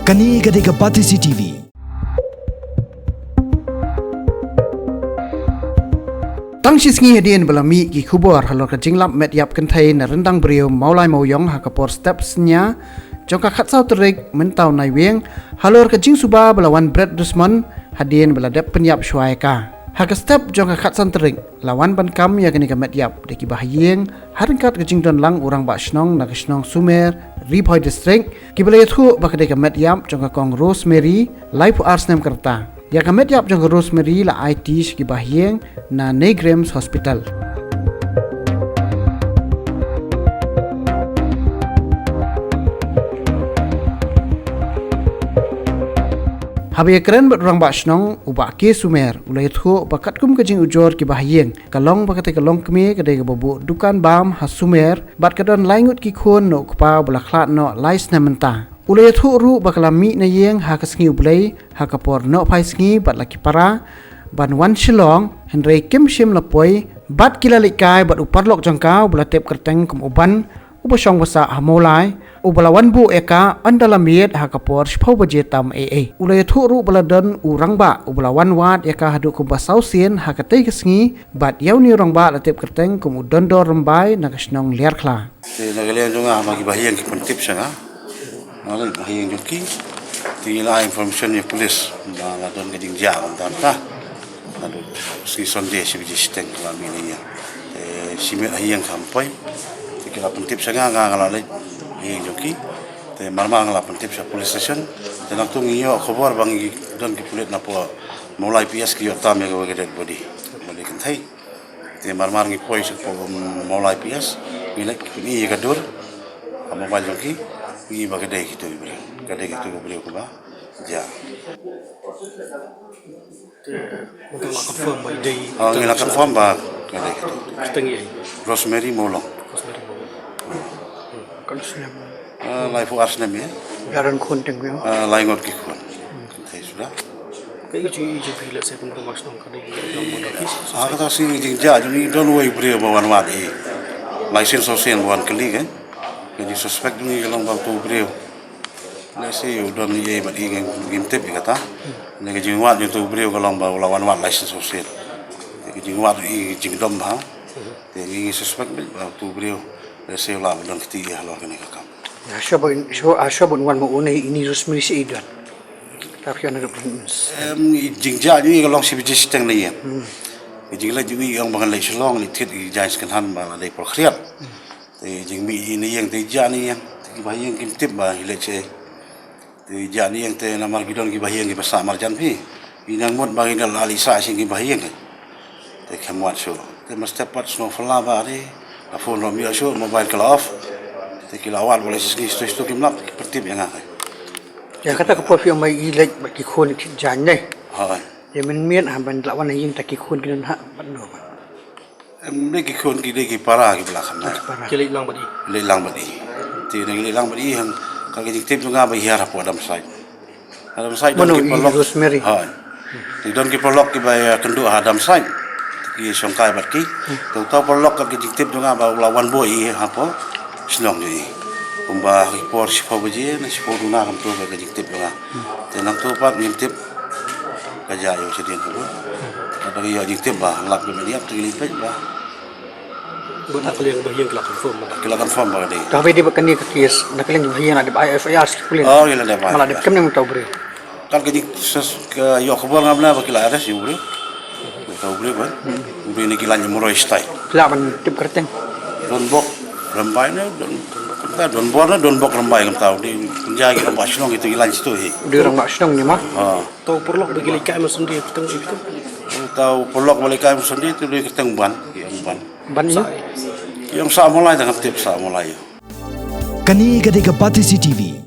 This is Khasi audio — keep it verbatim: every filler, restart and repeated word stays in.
Kane ka dei ka Batesi T V. Tang shi sngi hadien ba la mih ki khubor halor ka jinglap met ïap kynthei na ryndang briew Mawlai Mawiong ha ka por step synñia jong ka khatsaw tarik mynta u Naiwieng, halor ka jingsuba ba la wan bret dusmon hadien ba la dep pynïap shuwa ïa ka. Ha ka step jong ka khatsan tarik la wan ban kam ïa kane ka met ïap da kiba ha ïing, ha ryngkat ka jingdon lang u rangbah shnong na ka shnong Sumer, Ri Bhoi District, kiba la ïathuh ba ka dei ka met ïap jong ka kong Rosemary, laiphew ar snem ka rta. Ïa ka met ïap jong ka Rosemary la aiti sha kiba ha ïing na NEIGRIHMS Hospital. Haba ïakren bad u rangbah shnong u Bah K Sumer, u la ïathuh ba katkum ka jingujor kiba ha ïing, ka long ba katei ka longkmie ka dei kaba buh dukan bam ha Sumer, bad ka don lai ngut ki khun na u kpa ba la khlad noh lai snem mynta. U la ïathuh ruh ba ka la mih na ïing ha ka sngi U Blei ha ka por nohphai sngi bad la ki para ban wan Shillong, hynrei kim shym la poi bad ki la leit kai bad u paralok jong ka uba la tip kyrteng kum u Ban, uba shong ba sah ha Mawlai, uba la wan buh ïa ka ynda la miet ha ka por shiphew baje tam eiei. U la ïathuh ruh ba la don u rangbah uba la wan wad ïa ka haduh kumba saw sien ha katei ka sngi, bad ïa une u rangbah la tip kyrteng kum u Dondor Rymbai na ka shnong Liarkhla. Te na ka liang jong nga, ma kiba ha ïing ki pyntip sha nga. Nga leit ha ïing jong ki, te ngi la ai information ïa police ba la don ka jingjia kumta kumta. Naduh sngi Sunday shi baje shiteng ka la mih na ïing. Te shi miet ha ïing kam poi. Te ki la pyntip sha nga, nga, nga la leit ha ïing jong ki. Te marmar nga la pyntip sha police station. Te nangta ngi ïoh khubor ba ngi don ki pulit na pdeng Mawlai P S ki ïoh tam ïa kawei ka dead body, body kynthei. Te marmar ngi poi sha pdeng Mawlai P S, ngi leit pyni ïa ka dur ha mobile jong ki, ngi ïohi ba ka dei kitu ki briew, ka dei kitu ki briew kiba jia. Te mynta la confirm ba i dei. Ah, ngi la confirm ba ka dei kitu. Kyrteng i ei? Rosemary Mawlong. Rosemary Mawlong. Hmm. Kan snem. Ah, laiphew ar snem ïa. Ba don khun teng ïa. Ah, lai ngut ki khun. Kynthei suda. Ka i jing i jing phi lehse kum rangbah shnong ka dei ka long murder case. Ah, kata shi jingjia jong ngi, don uwei u briew ba wan wad i. Lai sien saw sien ba wan kylli, kan. Ka jingsuspect jong ngi ka long ba uto u briew, lehse u don ei ei bad i, ngim tip ïa kata. Lane ka jingwad jong uto u briew ka long ba u la wan wad lai sien saw sien. Ka jingwad i jingdom bha. Te ngi suspect beit ba uto u briew lehse u lah ban don kti halor kane ka kam. Hashwa ba, hashwa, hashwa ban wan ma une, ini Rosemary shi i don. Ta phi ong na ka phi. Em, i jingjia jong ngi ka long shi baje shiteng na ïing. Hmm. I jingleit jong ngi, i ong ba ngan leit Shillong, ngi thied i jaiñ second hand ba la dei por khriat. Hmm. Te i jingmih i na ïing, te i jia na ïing. Te kiba ha ïing kim tip ba i leit shaei. Te i jia na ïing, te namar ki don kiba ha ïing kiba sah marjan phi, i nang mut ba ngi la leit sah sha kiba ha ïing. Te khlem wad shuh. Te mar step pat sngewphylla ba are, la phone ruh ym ïoh shuh, mobile ka la off. Te ki la wad ba la shisngi shito shito, kim lap, ki pyntip ïa nga. Ïa kata ka por phi ong ba i leit bad ki khun ki jaiñ ne. Hooid. Ïa mynmiet ha ban lah wan ha ïing, ta ki khun ki don ha bad no ba. Em, dei ki khun ki dei ki para kiba la khamnai. Ki para. Ki leit lang bad i. Leit lang bad i. Te na ki leit lang bad i, hang, ka jingtip jong nga ba i hiar hapoh dump site. Ha dump site don ki paralok. Mano i, Rosemary? Ha. Te don ki paralok kiba ïakynduh ha dump site. Te ki shongkai bad ki. Hmm. Te uta u paralok, ka jingtip jong nga ba u la wan buh i hapoh shnong jong i. Kumba ha ki por shiphew baje ne shiphew duna kumto, ka jingtip jong nga. Hmm. Te nangto pat ngim tip ka jia ïa u shadien haduh. Ka dang ïoh jingtip ba lap ka met ïap, te ngi leit peit ba. Bad na ka liang ba ha ïing ki la confirm ba. Ki la confirm ba ka dei. Te haba dei ba kane ka case, na ka liang ba ha ïing la dep ai F I R sha ki pulit? Oh, ki la dep ai. Ma la dep kem ne mynta u briew? Kat ka jing, ka ïoh khubor ngam lah ba ki la arrest ïa u briew. Uta u briew ba. Hmm. U briew ne ki la ïa marwei shatai. Ki lah ban tip kyrteng? Donbok Rymbai ne, Don, Donbor ne, Donbok Rymbai kumta. U dei pynjah ki rangbah shnong, kita ki la ïa shatai hi. U dei rangbah shnong ne ma? Ha. Uta u paralok ba ki leit kai mynshwa, kyrteng u ei? Uta u paralok ba leit kai mynshwa te u dei kyrteng Ban, ki ong Ban. Ban ïa? Ki ong sah Mawlai, tang ngam tip sah Mawlai ïa. Kane ka dei ka Batesi T V.